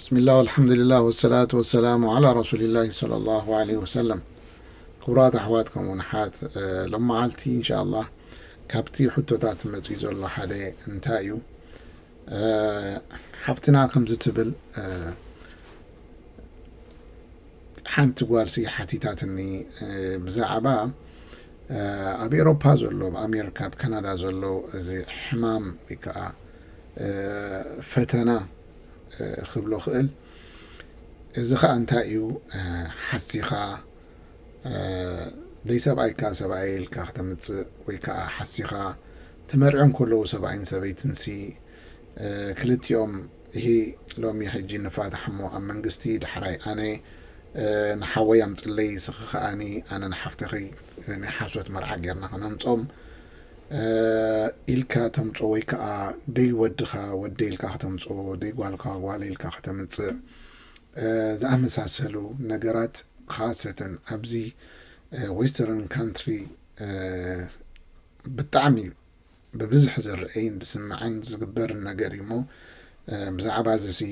ብስሚላህ ወልሓምዱሊላህ ወሰላቱ ወሰላሙ ዓላ ረሱሊላህ ሰለላሁ ዓለይሂ ወሰለም። ክቡራት ኣሕዋት ከምኡውን ኣሓት፣ እ፣ ሎመዓልቲ እንሻኣላህ ካብቲ ሕቶታት መፂኡ ዘሎ ሓደ እንታይ እዩ? እ፣ ሓፍትና ከምዚ ትብል፣ እ፣ ሓንቲ ጓልሲ ሓቲታትኒ፣ እ፣ ብዛዕባ፣ እ፣ ኣብ ኤሮፓ ዘሎ፣ ኣብ ኣሜሪካ፣ ኣብ ካናዳ ዘሎ እዚ ሕማም ወይ ከዓ፣ እ፣ ፈተና፣ እ፣ ክብሎ ክእል። እዚ ኸዓ እንታይ እዩ? እ፣ ሓሲኻ፣ እ፣ ደይ ሰብኣይካ ሰብኣይ ኢልካ ከተምጽእ ወይ ከዓ ሓሲኻ ተመርዕዮም ከለዉ ሰብኣይን ሰበይትንሲ፣ እ፣ ክልቲኦም ይሂ ሎሚ ሕጂ ንፋታሕ እሞ ኣብ መንግስቲ ዳሕራይ ኣነ፣ እ፣ ንሓወይ ኣምጽለይ፣ ስኺ ከኣኒ ኣነ ንሓፍተኺ ናይ ሓሶት መርዓ ጌርና ከነምጾም፣ እ፣ ኢልካ ተምጾ ወይ ከኣ ደይ ወድኻ ወደ ኢልካ ከተምጾ፣ ደይ ጓልካ ጓል ኢልካ ከተምጽእ፣ እ፣ ዝኣመሳሰሉ ነገራት፣ ኻሰተን ኣብዚ፣ እ፣ ዌስተርን ካንትሪ፣ እ፣ ብጣዕሚ ብብዝሒ ዝረአይን ዝስማዕን ዝግበርን ነገር እዩ እሞ፣ እ፣ ብዛዕባ እዚ ሲ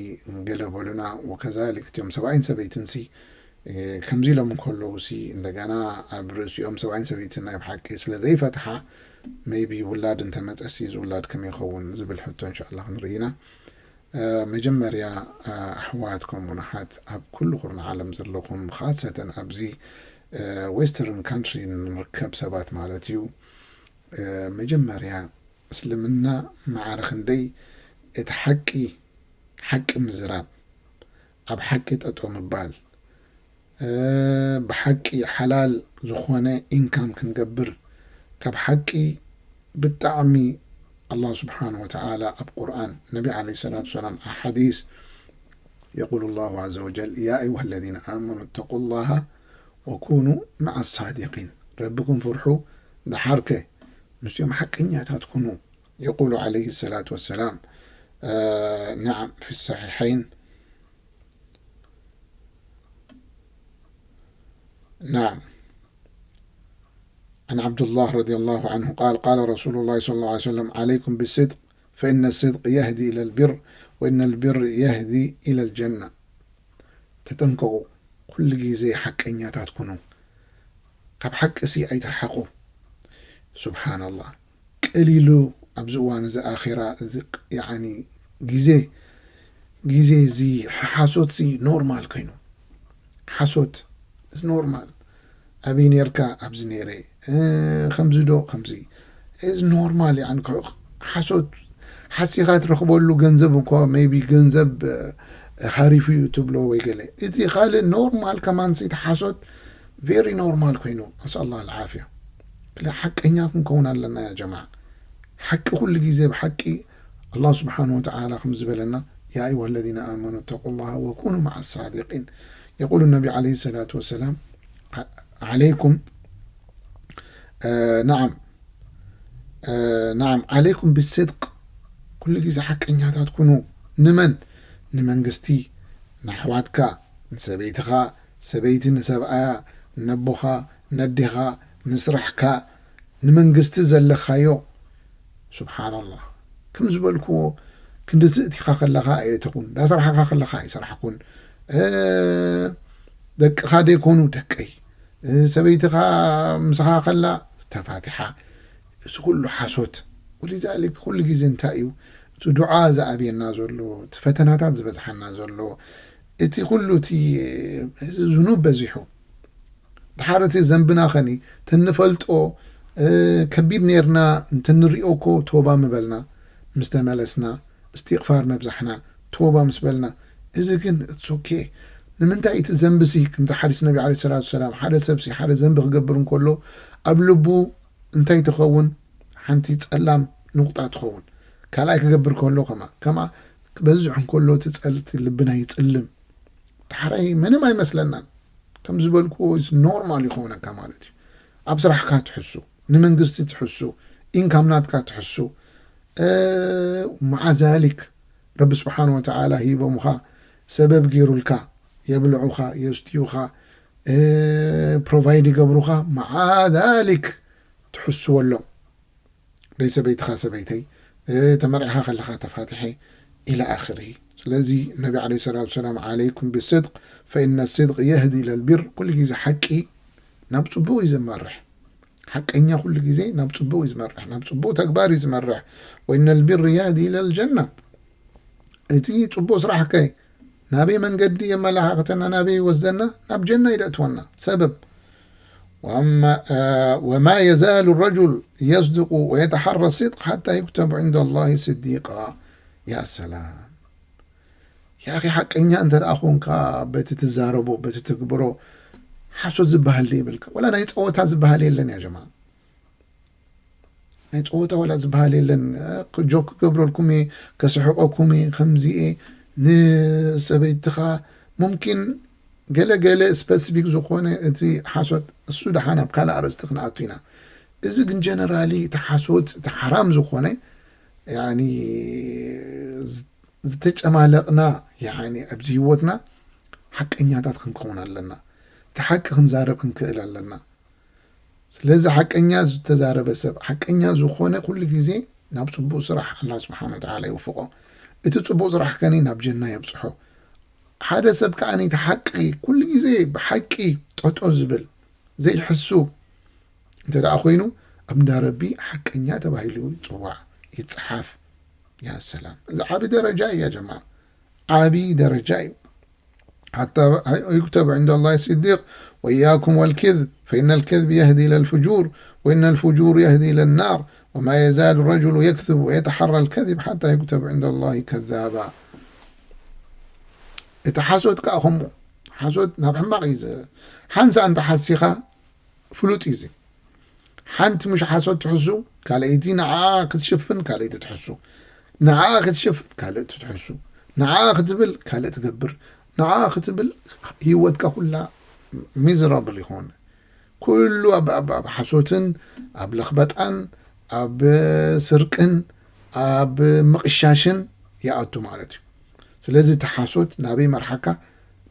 ገለ በሉና። ወከዛሊክ እቲኦም ሰብኣይን ሰበይትን ሲ፣ እ፣ ከምዚ ኢሎም እንከለዉ ሲ እንደገና ኣብ ርእሲኦም ሰብኣይን ሰበይትን ናይ ብሓቂ ስለ ዘይፈትሓ፣ ሜይቢ ውላድ እንተመጸ ሲ እዚ ውላድ ከመይ ይኸውን ዝብል ሕቶ እንሻኣላ ክንርኢ ኢና። እ፣ መጀመርያ፣ እ፣ ኣሕዋት ከምኡውን ኣሓት ኣብ ኩሉ ኩርናዕ ዓለም ዘለኹም፣ ኻሰተን ኣብዚ፣ እ፣ ዌስተርን ካንትሪ ንርከብ ሰባት ማለት እዩ። እ፣ መጀመርያ እስልምና ማዕረ ክንደይ እቲ ሓቂ፣ ሓቂ ምዝራብ፣ ኣብ ሓቂ ጠጠው ምባል፣ እ፣ ብሓቂ ሓላል ዝኾነ ኢንካም ክንገብር፣ ካብ ሓቂ ብጣዕሚ ኣላህ ስብሓን ወተዓላ ኣብ ቁርኣን፣ ነቢ ዓለይሂ ሰላቱ ወሰላም ኣብ ሓዲስ፣ የቁሉ ላሁ ዓዘ ወጀል፣ ያ ኣዩሃ ለዚነ ኣመኑ እተቁ ላሃ ወኩኑ መዓ ሳዲቂን። ረብኹም ፍርሑ፣ ደሓርከ ምስኦም ሓቀኛታት ኩኑ። የቁሉ ዓለይሂ ሰላቱ ወሰላም፣ እ፣ ነዓም፣ ፊ ሰሒሐይን፣ ነዓም። عن عبد الله رضي الله عنه قال قال رسول الله صلى الله عليه وسلم عليكم بالصدق فإن الصدق يهدي إلى البر وإن البر يهدي إلى الجنة. ተጠንቀቑ፣ ኩሉ ግዜ ሓቀኛታት ኩኑ፣ ካብ ሓቂ ሲ ኣይትርሓቑ። ሱብሓነላህ፣ ቀሊሉ ኣብዚ እዋን እዚ ኣኼራ እዚ፣ ያዓኒ፣ ግዜ፣ ግዜ እዚ ሓሶት ሲ ኖርማል ኮይኑ፣ ሓሶት ኖርማል። ኣበይ ኔርካ? ኣብዚ ኔረ። እ፣ ከምዚ ዶ? ከምዚ። እዚ ኖርማል፣ ያዓኒ፣ ከ-፣ ሓሶት ሓሲኻ ትረኽበሉ ገንዘብ እኮ፣ ሜይቢ ገንዘብ፣ እ፣ ሃሪፉ እዩ ትብሎ ወይ ገለ። እቲ ካልእ ኖርማል ከማን ሲ፣ እቲ ሓሶት ቬሪ ኖርማል ኮይኑ፣ ነስኣላህ ኣልዓፍያ። ክለ ሓቀኛ ክንከውን ኣለና ያ ጀማዓ። ሓቂ ኩሉ ግዜ ብሓቂ ኣላህ ስብሓን ወተዓላ ከም ዝበለና፣ ያ ኣዩሃ ለዚነ ኣመኑ እተቁ ላሃ ወኩኑ መዓ ሳዲቂን። የቁሉ ነቢ ዓለይሂ ሰላቱ ወሰላም፣ ዓ-፣ ዓለይኩም፣ እ፣ ነዓም፣ እ፣ ነዓም፣ ዓለይኩም ብስድቅ፣ ኩሉ ግዜ ሓቀኛታት ኩኑ። ንመን? ንመንግስቲ፣ ንኣሕዋትካ፣ ንሰበይትኻ፣ ሰበይቲ ንሰብኣያ፣ ነቦኻ፣ ነዴኻ፣ ንስራሕካ፣ ንመንግስቲ ዘለኻዮ። ሱብሓነላህ። ከም ዝበልክዎ፣ ክንድዚ እቲኻ ከለኻ ኣየእተኹን፣ ዳሰርሓኻ ከለኻ ኣይሰርሓኩን። እ፣ ደቅኻ ደይኮኑ ደቀይ፣ እ፣ ሰበይትኻ ምሳኻ ከላ ተፋቲሓ። እዚ ኩሉ ሓሶት። ወሊዛሊክ ኩሉ ግዜ እንታይ እዩ እቲ ዱዓ ዝኣብየና ዘሎ፣ እቲ ፈተናታት ዝበዝሓና ዘሎ፣ እቲ ኩሉ እቲ፣ እ፣ ዝኑብ በዚሑ። ድሓር እቲ ዘንብና ኸኒ ተንፈልጦ፣ እ፣ ከቢድ ኔርና እንተንሪኦ እኮ ቶባ ምበልና፣ ምስ ተመለስና፣ እስትቕፋር መብዛሕና፣ ቶባ ምስ በልና፣ እዚ ግን it's okay። ንምንታይ እቲ ዘንብሲ፣ ከምቲ ሓዲስ ነቢ ዓለይሂ ሰላቱ ወሰላም፣ ሓደ ሰብሲ ሓደ ዘንቢ ክገብር እንከሎ፣ ኣብ ልቡ እንታይ ትኸውን? ሓንቲ ጸላም ንቑጣ ትኸውን። ካልኣይ ክገብር ከሎ ከምኣ፣ ከምኣ ክበዝሕ እንከሎ እቲ ጸል-፣ እቲ ልብና ይጽልም። ዳሕራይ ምንም ኣይመስለናን። ከም ዝበልክዎ፣ እዚ ኖርማል ይኸውነካ ማለት እዩ። ኣብ ስራሕካ ትሕሱ፣ ንመንግስቲ ትሕሱ፣ ኢንካም ናትካ ትሕሱ። እ፣ መዓ ዛሊክ፣ ረቢ ስብሓን ወተዓላ ሂቦምኻ፣ ሰበብ ገይሩልካ፣ የብልዑኻ፣ የስትዩኻ፣ እ፣ ፕሮቫይድ ይገብሩኻ፣ መዓ ዛሊክ ትሕስወሎም። ደይ ሰበይትኻ ሰበይተይ፣ እ፣ ተመርዒኻ ከለኻ ተፋቲሐ፣ ኢላ ኣኽሪ። ስለዚ ነቢ ዓለይሂ ሰላቱ ወሰላም፣ "ዓለይኩም ብስድቅ ፈኢነ ስድቅ የህዲ ኢለል ቢር"፣ ኩሉ ግዜ ሓቂ ናብ ጽቡቕ እዩ ዘመርሕ። ሓቀኛ ኩሉ ግዜ ናብ ጽቡቕ እዩ ዝመርሕ፣ ናብ ጽቡቕ ተግባር እዩ ዝመርሕ። "ወኢነል ቢር የህዲ ኢለል ጀና"፣ እቲ ጽቡቕ ስራሕ ከ ናበይ መንገዲ የመላኻኽተና፣ ናበይ ይወስደና? ናብ ጀና እዩ ዘእትወና። ሰበብ፣ "ወማ፣ አ፣ ወማ የዛሉ ረጁል የስድቁ ወየተሓረ ስድቅ ሓታ ዩክተብ ዕንደ ላሂ ስዲቃ።" ያ ሰላም። ያኺ፣ ሓቀኛ እንተ ደኣ ኾንካ፣ በቲ ትዛረቦ፣ በቲ ትግብሮ፣ ሓሶት ዝበሃል ዘይብልካ። ወላ ናይ ጸወታ ዝበሃል የለን፣ ያ ጀማዓ። ናይ ጸወታ ወላ ዝበሃል የለን። እ፣ ጆክ ክገብረልኩም እየ፣ ከስሕቐኩም እየ፣ ከምዚ እየ፣ ንሰበይትኻ፣ ሙምኪን ገለ ገለ ስፐሲፊክ ዝኾነ እቲ ሓሶት፣ እሱ ደሓን ኣብ ካልእ ኣርእስቲ ክንኣቱ ኢና። እዚ ግን ጀነራሊ እቲ ሓሶት፣ እቲ ሓራም ዝኾነ፣ ያኒ፣ ዝ-፣ ዝተጨማለቕና፣ ያኒ፣ ኣብዚ ህይወትና ሓቀኛታት ክንከውን ኣለና። እቲ ሓቂ ክንዛረብ ክንክእል ኣለና። ስለዚ ሓቀኛ ዝተዛረበ ሰብ፣ ሓቀኛ ዝኾነ ኩሉ ግዜ ናብ ጽቡቕ ስራሕ ኣላህ ስብሓነ ወተዓላ ይውፍቖ። እቲ ጽቡቕ ስራሕ ከኒ ናብ ጀና የብጽሖ። ሓደ ሰብ ከኣ እቲ ሓቂ ኩሉ ግዜ ብሓቂ ጠጦ ዝብል ዘይሕሱ እንተ ደኣ ኮይኑ፣ ኣብ እንዳ ረቢ ሓቀኛ ተባሂሉ ይጽዋዕ፣ ይጽሓፍ። ያ ሰላም። እዚ ዓቢ ደረጃ እዩ፣ ያ ጀማዓ። ዓቢ ደረጃ እዩ። ሓታ ዩክተብ ዕንደ ላሂ ስዲቅ ወኢያኩም ወልክዝብ ፈኢነል ክዝብ የህዲ ኢለል ፍጁር ወኢነል ፍጁር የህዲ ኢለን ናር ወማ የዛሉ ረጁሉ የክዝቡ ወየተሓረል ከዝብ ሓታ ዩክተብ ዕንደ ላሂ ከዛባ። እቲ ሓሶት ከኣ ከምኡ፣ ሓሶት ናብ ሕማቕ እዩ ዘ-፣ ሓንሳእ እንተ ሓሲኻ ፍሉጥ እዩ እዚ። ሓንቲ ምሽ ሓሶት ትሕሱ፣ ካልኣይቲ ንዓኣ ክትሽፍን፣ ካልኣይቲ ትሕሱ። ንዓኣ ክትሽፍን፣ ካልእቲ ትሕሱ። ንዓኣ ክትብል፣ ካልእ ትገብር። ንዓኣ ክትብል፣ ህይወትካ ኩላ ሚዘራብል ይኾን። ኩሉ ኣብ፣ ኣብ፣ ኣብ ሓሶትን፣ ኣብ ለኽበጣን፣ ኣብ ስርቅን፣ ኣብ ምቕሻሽን ይኣቱ ማለት እዩ። ስለዚ እቲ ሓሶት ናበይ መርሓካ?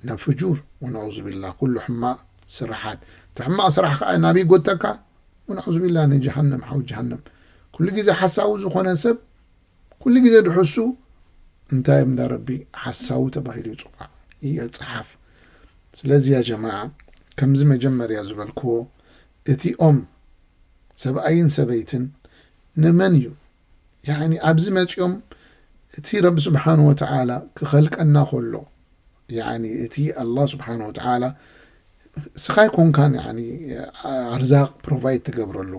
ናብ ፍጁር፣ ወነዑዙ ቢላህ፣ ኩሉ ሕማቕ ስራሓት። እቲ ሕማቕ ስራሕ ከኣ ናበይ ጎተካ? ወነዑዙ ቢላህ፣ ንጀሃነም፣ ሓዊ ጀሃነም። ኩሉ ግዜ ሓሳዊ ዝኾነ ሰብ፣ ኩሉ ግዜ ድሕሱ፣ እንታይ እም እንዳ ረቢ ሓሳዊ ተባሂሉ ይጽዋዕ፣ ይጸሓፍ። ስለዚ ያ ጀማዓ፣ ከምዚ መጀመርያ ዝበልክዎ፣ እቲኦም ሰብኣይን ሰበይትን ንመን እዩ? ያዕኒ ኣብዚ መጺኦም እቲ ረቢ ስብሓን ወተዓላ ክኸልቀና ከሎ፣ ያዕኒ እቲ ኣላህ ስብሓን ወተዓላ ስኻ ኣይኮንካን፣ ያዕኒ ኣርዛቕ ፕሮቫይድ ትገብረሉ።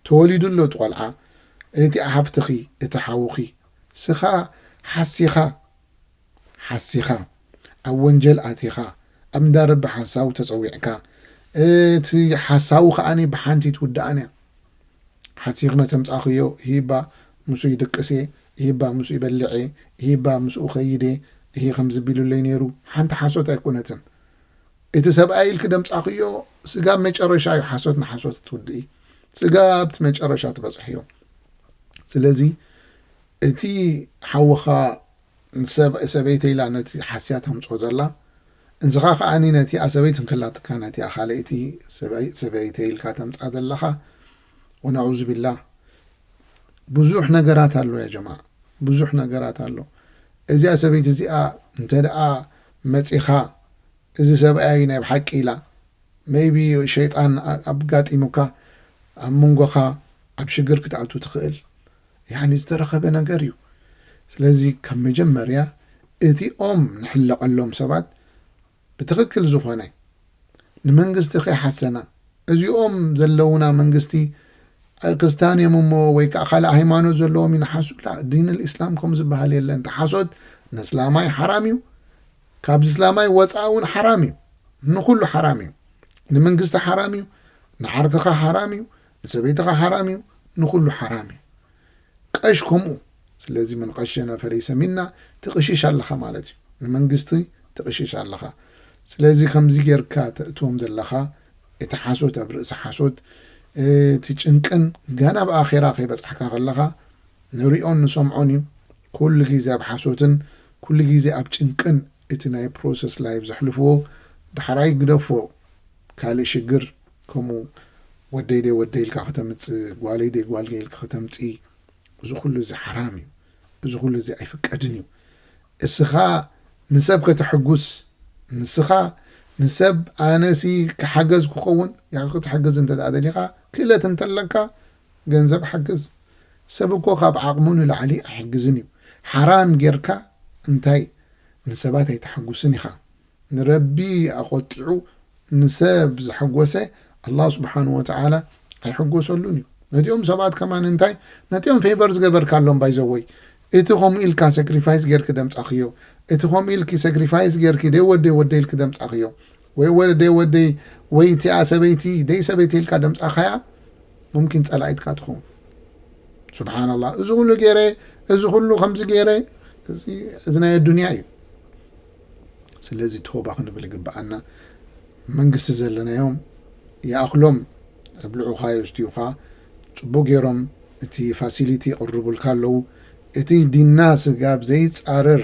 ተወሊዱ ኣሎ እቲ ቆልዓ፣ እቲ ሓፍትኺ፣ እቲ ሓውኺ፣ ስኻ ሓሲኻ፣ ሓሲኻ፣ ኣብ ወንጀል ኣቲኻ፣ ኣብ እንዳ ረቢ ሓሳዊ ተጸዊዕካ፣ እቲ ሓሳዊ ከኣኒ ብሓንቲ ትውድኣን እያ። ሓሲኽመ ተምጻኽዮ፣ ይሂባ ምስኡ ይድቅስ እየ፣ ይሂባ ምስኡ ይበልዕ እየ፣ ይሂባ ምስኡ ኸይድ እየ፣ ይሂ ከምዚ ቢሉለይ ነይሩ፣ ሓንቲ ሓሶት ኣይኮነትን። እቲ ሰብኣይ ኢልኪ ደምጻኽዮ፣ ስጋብ መጨረሻ እዩ ሓሶት ንሓሶት ትውድኢ። ስጋብ እቲ መጨረሻ ትበጽሕዮ። ስለዚ እቲ ሓውኻ ንሰብ-፣ ሰበይተይ ኢላ ነቲ ሓስያ ተምጽኦ ዘላ፣ እንስኻ ከኣኒ ነቲ ኣሰበይት እንከላትካ ነቲ ኣኻለይቲ ሰበይ-፣ ሰበይተይ ኢልካ ተምጽኣ ዘለኻ፣ ወነዑዙ ቢላህ። ብዙሕ ነገራት ኣሎ ያ ጀማዓ፣ ብዙሕ ነገራት ኣሎ። እዚኣ ሰበይቲ እዚኣ እንተ ደኣ መጺኻ፣ እዚ ሰብኣይ ናይ ብሓቂ ኢላ፣ ሜይቢ ሸይጣን ኣ-፣ ኣጋጢሙካ፣ ኣብ መንጎኻ ኣብ ሽግር ክትኣቱ ትኽእል። ያኒ ዝተረኸበ ነገር እዩ። ስለዚ ካብ መጀመርያ እቲኦም ንሕለቐሎም ሰባት ብትኽክል ዝኾነ ንመንግስቲ ከይሓሰና፣ እዚኦም ዘለዉና መንግስቲ ክርስትያን እዮም እሞ ወይ ከዓ ካልእ ሃይማኖት ዘለዎም ይንሓሱ። ላ፣ ዲን ልእስላም ከም ዝበሃል የለን። እቲ ሓሶት ንእስላማይ ሓራም እዩ፣ ካብ እስላማይ ወፃኢ እውን ሓራም እዩ። ንኹሉ ሓራም እዩ። ንመንግስቲ ሓራም እዩ፣ ንዓርክኻ ሓራም እዩ፣ ንሰበይትኻ ሓራም እዩ፣ ንኹሉ ሓራም እዩ። ቀሽ ከምኡ። ስለዚ መን ቀሸና ፈለይሰ ሚና፣ ትቕሽሽ ኣለኻ ማለት እዩ። ንመንግስቲ ትቕሽሽ ኣለኻ። ስለዚ ከምዚ ጌርካ ተእትዎም ዘለኻ፣ እቲ ሓሶት ኣብ ርእሲ ሓሶት፣ እቲ ጭንቅን ጋና ኣብ ኣኼራ ከይበጻሕካ ከለኻ፣ ንሪኦን ንሰምዖን እዩ። ኩሉ ግዜ ኣብ ሓሶትን ኩሉ ግዜ ኣብ ጭንቅን እቲ ናይ ፕሮሰስ ላይፍ ዘሕልፍዎ፣ ዳሕራይ ግደፎ። ካልእ ሽግር ከምኡ ወደይ ደይ ወደይ ኢልካ ከተምጽእ፣ ጓለይ ደይ ጓልገይ ኢልካ ከተምጽኢ፣ እዚ ኩሉ እዚ ሓራም እዩ። እዚ ኩሉ እዚ ኣይፍቀድን እዩ። እስኻ ንሰብ ከተሐጉስ፣ ንስኻ ንሰብ ኣነሲ ክሓገዝ ክኸውን ክትሕግዝ እንተ ደኣ ደሊኻ፣ ክእለት እንተለካ ገንዘብ ሓግዝ። ሰብ እኮ ካብ ዓቕሙ ንላዕሊ ኣይሕግዝን እዩ። ሓራም ጌርካ እንታይ ንሰባት ኣይተሐጉስን ኢኻ። ንረቢ ኣቖጢዑ ንሰብ ዘሐጎሰ ኣላህ ስብሓን ወተዓላ ኣይሕጎሰሉን እዩ። ነቲኦም ሰባት ከማን እንታይ ነቲኦም ፌቨር ዝገበርካሎም ባይዘወይ እቲ ከምኡ ኢልካ ሰክሪፋይስ ጌርክ ደምጻኽዮ፣ እቲ ከምኡ ኢልኪ ሰክሪፋይስ ጌርኪ ደይ ወደይ ወደይ ኢልክ ደምጻኽዮ፣ ወይ ወደይ ወደይ ወይ እቲኣ ሰበይቲ ደይ ሰበይቲ ኢልካ ደምጻኻያ፣ ሙምኪን ጸላኢትካ ትኸውን። ስብሓንላህ፣ እዚ ኩሉ ገይረ፣ እዚ ኩሉ ከምዚ ገይረ፣ እዚ ናይ ኣዱንያ እዩ። ስለዚ ተውባ ክንብል ይግብኣና። መንግስቲ ዘለናዮም ይኣኽሎም፣ ኣብልዑኻ የስትዩኻ፣ ጽቡቕ ገይሮም እቲ ፋሲሊቲ ይቕርቡልካ ኣለዉ። እቲ ዲንና ስጋብ ዘይጻረር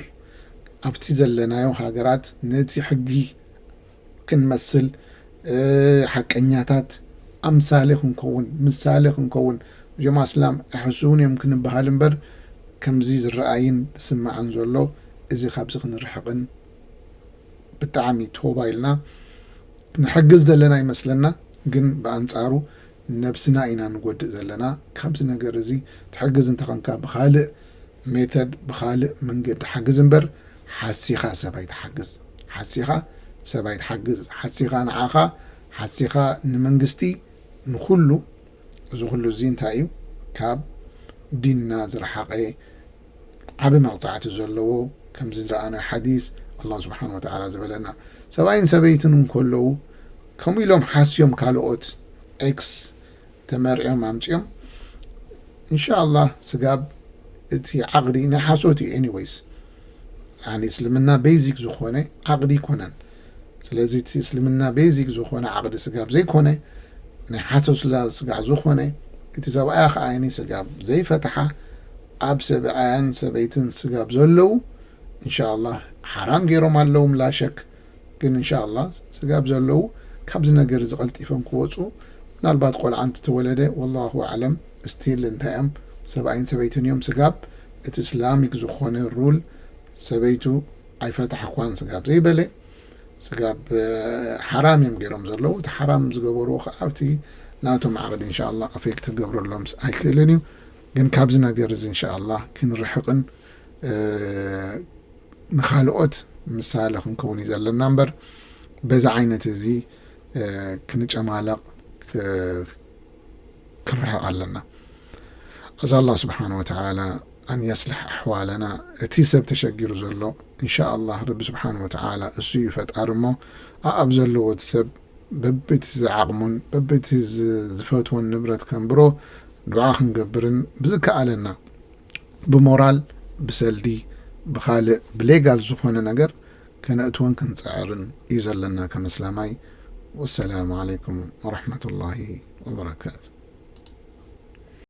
ኣብቲ ዘለናዮ ሃገራት ነቲ ሕጊ ክንመስል፣ ሓቀኛታት ኣምሳሌ ክንከውን፣ ምሳሌ ክንከውን፣ እዞም ኣስላም ኣይሕስውን እዮም ክንበሃል እምበር፣ ከምዚ ዝረኣይን ዝስማዕን ዘሎ እዚ ካብዚ ክንርሕቕን ብጣዕሚ ተውባ ኢልና ንሕግዝ ዘለና ይመስለና። ግን ብኣንጻሩ ነብስና ኢና ንጎድእ ዘለና። ካብዚ ነገር እዚ ትሕግዝ እንተኾንካ ብኻልእ ሜተድ ብኻልእ መንገዲ ሓግዝ እምበር ሓሲኻ ሰብ ኣይትሓግዝ። ሓሲኻ ሰብ ኣይትሓግዝ። ሓሲኻ ንዓኻ፣ ሓሲኻ ንመንግስቲ፣ ንኹሉ። እዚ ኩሉ እዚ እንታይ እዩ? ካብ ዲንና ዝረሓቐ ዓቢ መቕጻዕቲ ዘለዎ፣ ከምዚ ዝረኣናዮ ሓዲስ ኣላህ ስብሓን ወተዓላ ዝበለና። ሰብኣይን ሰበይትን እንከለዉ ከምኡ ኢሎም ሓስዮም ካልኦት ኤክስ ተመርዕዮም ኣምፅኦም። እንሻኣላህ ስጋብ እቲ ዓቕዲ ናይ ሓሶት እዩ። ኤኒወይስ ኣነ እስልምና ቤዚክ ዝኾነ ዓቕዲ ይኮነን። ስለዚ እቲ እስልምና ቤዚክ ዝኾነ ዓቕዲ ስጋብ ዘይኮነ ናይ ሓሶት ስላ ስጋዕ ዝኾነ እቲ ሰብኣያ ከዓ እኒ ስጋብ ዘይፈትሓ ኣብ ሰብኣያን ሰበይትን ስጋብ ዘለዉ እንሻኣላህ ሓራም ገይሮም ኣለዎም ላሸክ። ግን እንሻኣላህ ስጋብ ዘለዉ ካብዚ ነገር እዚ ቀልጢፎም ክወፁ፣ ምናልባት ቆልዓ እንትተወለደ ወላሁ ኣዕለም ስቲል እንታይ እዮም ሰብኣይን ሰበይትን እዮም። ስጋብ እቲ እስላሚክ ዝኾነ ሩል ሰበይቱ ኣይፈታሕኳን ስጋብ ዘይበለ ስጋብ ሓራም እዮም ገይሮም ዘለዉ። እቲ ሓራም ዝገበርዎ ከዓ ኣብቲ ናቶም ዓቕዲ እንሻኣላህ ኣፌክት ክገብረሎም ኣይክእልን እዩ። ግን ካብዚ ነገር እዚ እንሻኣላህ ክንርሕቕን ንኻልኦት ምሳሌ ክንከውን እዩ ዘለና እምበር በዚ ዓይነት እዚ ክንጨማለቕ ክንርሕቕ ኣለና። ኣዛ ኣላህ ስብሓን ወተዓላ ኣን የስልሕ ኣሕዋለና። እቲ ሰብ ተሸጊሩ ዘሎ እንሻ ኣላህ ረቢ ስብሓን ወተዓላ እሱ እዩ ፈጣሪ እሞ ኣኣብ ዘለዎ እቲ ሰብ በበቲ ዝዓቕሙን በበቲ ዝፈትዎን ንብረት ከንብሮ ዱዓ ክንገብርን ብዝከኣለና ብሞራል ብሰልዲ ብኻልእ ብሌጋል ዝኾነ ነገር ከነእትወን ክንፅዕርን እዩ ዘለና ከም እስላማይ። ወሰላሙ ዓለይኩም ወረሕመቱላሂ ወበረካቱ።